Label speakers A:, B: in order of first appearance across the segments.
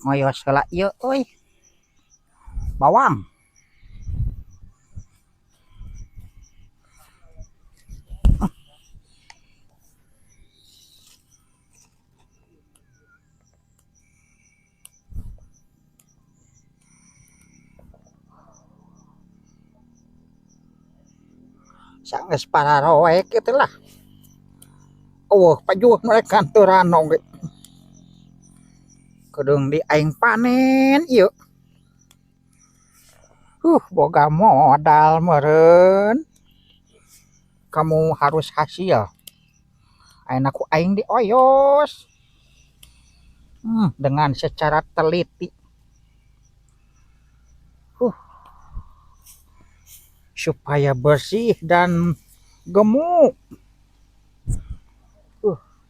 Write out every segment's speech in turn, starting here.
A: Ngoyos heula ieu euy. Bawang. Sanggeus pararoek kitu lah. Eueuh pajuh nu rek kantoran oge. Kedeung di aing panen ieu. Boga modal meureun. Kamu harus hasil. Ayeuna ku aing dioyos. Dengan secara teliti. Supaya bersih dan gemuk.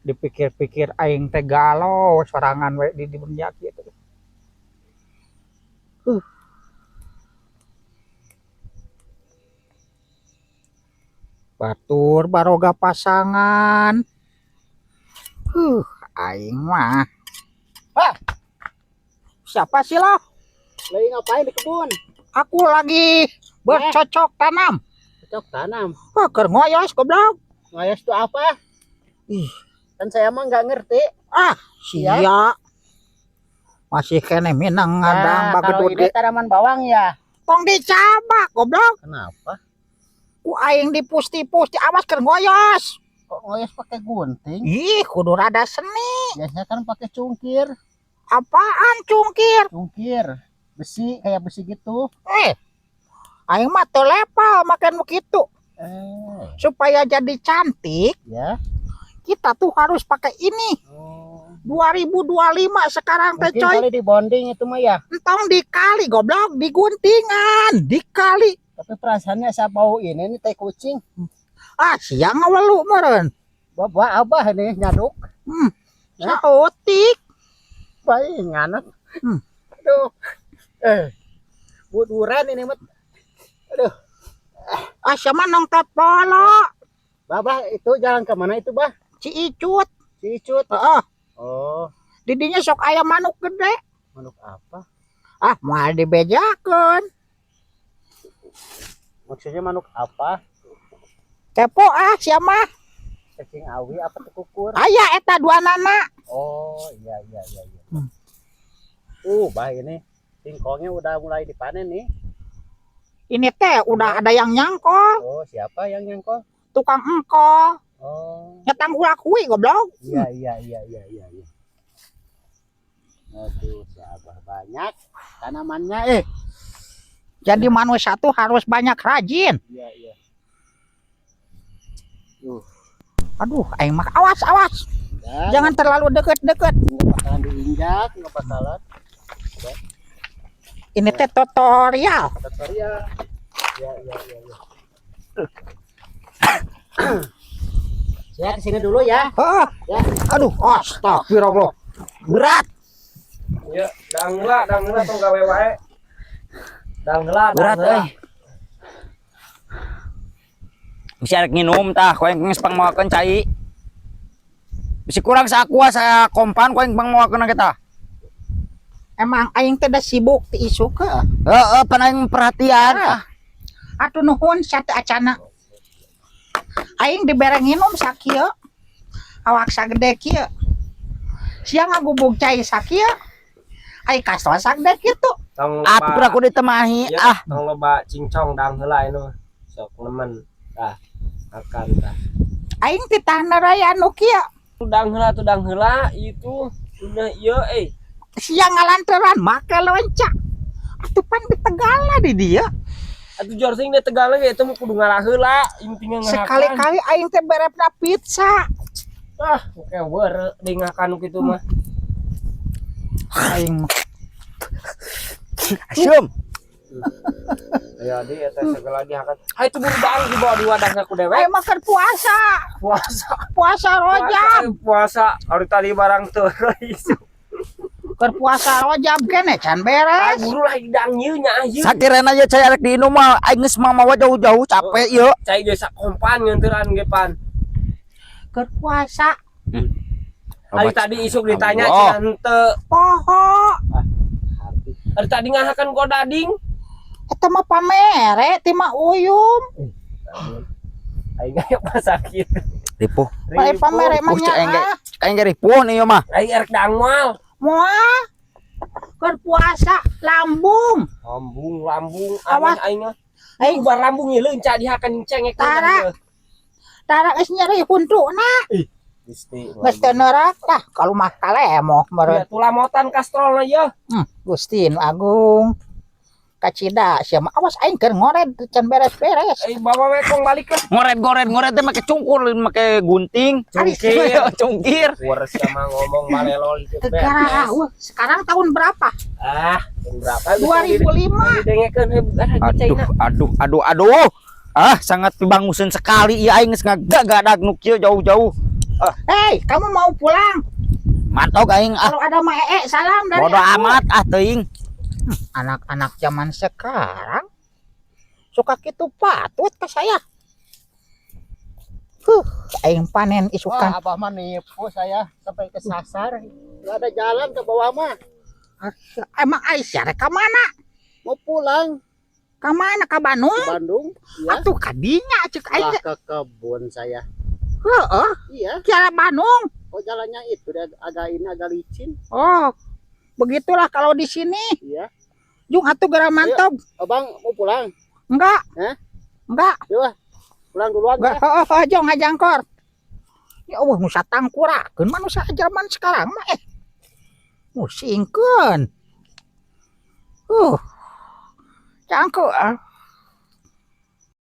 A: Dipikir-pikir aing teh galau sorangan we di dunia kieu. Batur baroga pasangan. Aing mah. Ah. Siapa sih lo?
B: Lagi ngapain di kebun?
A: Aku lagi bercocok tanam.
B: Cocok tanam.
A: Oh, keur ngoyos goblok.
B: Ngoyos itu apa?
A: Ih.
B: Kan saya mah nggak ngerti.
A: Ah, sia. Masih kene minang ngadang
B: Nah, kalau
A: bagedut
B: ini
A: ge.
B: tanaman bawang ya.
A: Tong dicabak goblok.
B: Kenapa?
A: Ku aing dipusti-pusti awas keur ngoyos.
B: Kok ngoyos pakai gunting?
A: Ih, kudu rada seni.
B: Biasanya kan pakai cungkir.
A: Apaan cungkir?
B: Cungkir. Besi, kayak besi gitu.
A: Aing mah teu level makan begitu. Supaya jadi cantik,
B: Ya.
A: kita tuh harus pakai ini.
B: Oh.
A: 2025 sekarang teh
B: Mungkin
A: coy.
B: kali di bonding itu mah ya.
A: Entong dikali goblok, diguntingan, dikali.
B: Tapi perasaannya saya bau ini nih tai kucing.
A: Ah, siang ngawelu meureun.
B: Bapak abah ini nyaduk. Hah?
A: Saeutik.
B: Baik nganut. Aduh. Buduran ini mah. Aduh.
A: Ah, siapa nongtot polo?
B: Babah itu jalan kemana itu, Bah?
A: Si Icut.
B: Si Icut.
A: Heeh.
B: Oh,
A: Didinya sok aya manuk gede.
B: Manuk apa?
A: Ah, moal dibejakeun.
B: Maksudnya manuk apa?
A: Kepo ah siapa?
B: Cacing awi apa tekukur?
A: Aya eta dua nana.
B: Oh, iya iya iya iya. Bah ini singkongnya udah mulai dipanen nih.
A: Ini teh udah ada yang nyangkol.
B: Oh, siapa yang nyangkol?
A: Tukang engkol.
B: Oh.
A: Nyetang kulakui goblok.
B: Iya iya iya iya iya iya. Aduh, siapa banyak tanamannya.
A: Jadi manusia tuh harus banyak rajin.
B: Iya iya.
A: Aduh, aing mah awas awas.
B: Dan
A: Jangan terlalu deket-deket.
B: Nggak bakalan diinjak, nggak bakalan.
A: Ini teh tutorial.
B: Tutorial. Ya ya ya ya. Saya kesini dulu ya.
A: Heeh.
B: Ya.
A: Aduh, astagfirullah. Berat.
C: Ya, dang heula tong gawe wae. Dang heula, dang
D: Berat
C: heula.
D: euy. Bisa rek nginum tah, ku aing geus pangmawakeun cai. Bisi kurang sakuah saya kompan ku aing pangmawakeun kita.
A: Emang aing teh da sibuk ti isuk heuh.
D: Heeh, pan aing perhatian.
A: Ah. Atuh nuhun sate acana. Aing dibere nginum sakieu. Awak sagede kieu. Sia ngagubug cai sakieu. Aing kasto sagede kitu.
C: Tong
D: Atuh
C: loba,
D: aku ditemahi
C: ya,
D: ah.
C: tong loba cincong dang heula anu. Sok nemen tah akan tah.
A: Aing titah raya nu kieu.
C: Dang heula tuh dang heula itu udah ieu eh.
A: Sia ngalantaran make lonca. Atuh pan di Tegala di dia.
C: Atuh jor sing di Tegal ge itu mah kudu ngalah heula, intinya ngahakan.
A: Sekali-kali aing teh berepna pizza.
C: Ah, oke weureu dingakan kitu mah.
A: Aing mah
D: Asyum.
C: Ya di eta segala dihakan. Ha itu buru bang dibawa di wadahna ku dewek.
A: aing mah keur puasa.
C: Puasa.
A: Puasa rojab.
C: Puasa, hari tadi barang teu isuk.
A: Keur puasa rojab kene can
C: Ah,
A: beres.
C: buru lah hidang ieu nya ieu.
D: Sakirena ye cai arek diinum mah aing geus mamawa jauh-jauh capek ieu.
C: Cai ge sakompan ngeunteran ge pan.
A: Keur puasa
C: Hari tadi isuk ditanya
D: Allah.
C: cenah henteu.
A: poho.
C: Ah, Tadi ngahakan godading.
A: Eta mah pamere ti Mak Uyum.
C: Aing aya pasakit.
D: Ripuh.
A: Pare pamere mah
D: Ripuh cek aing ge.
A: nya.
D: Cek aing ge ripuh nih ieu mah.
C: Aing erek dangwal.
A: Moal. Keur puasa lambung.
C: Lambung, lambung,
A: Awas.
C: aneh aing mah.
A: Aing
C: Aing bar lambung ieu leunca dihakan cengek.
A: Tara. Tara geus nyeri huntuna.
C: Gusti.
A: Geus teu neurak lah kalau mah kalemoh meureun.
C: Ya tulamotan kastrolna ye.
A: Gusti nu Agung. Kacida sia mah awas aing keur ngored can beres-beres.
C: Eh, bawa we kong balik lah.
D: Ngored-ngored ngored teh make cungkur lain make gunting.
C: Cungkir.
D: Cungkir.
C: Kuar sama ngomong balelol itu.
A: Tegara, wah, sekarang tahun berapa?
C: Ah, tahun berapa?
A: 2005.
C: Didengekeun heuh bukan
D: Aduh, aduh, aduh, aduh. Ah, sangat banguseun sekali ieu aing geus ngagagadag nu kieu jauh-jauh.
A: Hei, kamu mau pulang?
D: Mantog aing ah.
A: Kalau ada Ma Ee, salam dari
D: Bodoh
A: aku.
D: amat ah teuing.
A: Anak-anak zaman sekarang suka gitu patut ke saya. Huh, aing panen isukan.
B: Wah, abah mah nipu saya sampai kesasar. Nggak ada jalan ke bawah mah.
A: Emang Aisyah rek ka mana?
B: Mau pulang
A: Ka mana ka Bandung?
B: ke Bandung. Iya.
A: Atuh kadinya cek aing.
B: Lah ke kebun saya.
A: Heeh,
B: Iya.
A: kira Bandung.
B: Oh, jalannya itu dia agak ini agak licin.
A: Oh, begitulah kalau di sini.
B: Iya.
A: Jung atuh geura mantog.
B: Abang mau pulang.
A: Enggak.
B: Hah?
A: Enggak.
B: Pulang duluan
A: Enggak.
B: ya.
A: Heeh, heeh, jong ngajangkor. Ya Allah, nusa tangkurakeun manusia zaman sekarang mah eh. Musingkeun. Cangkeu ah.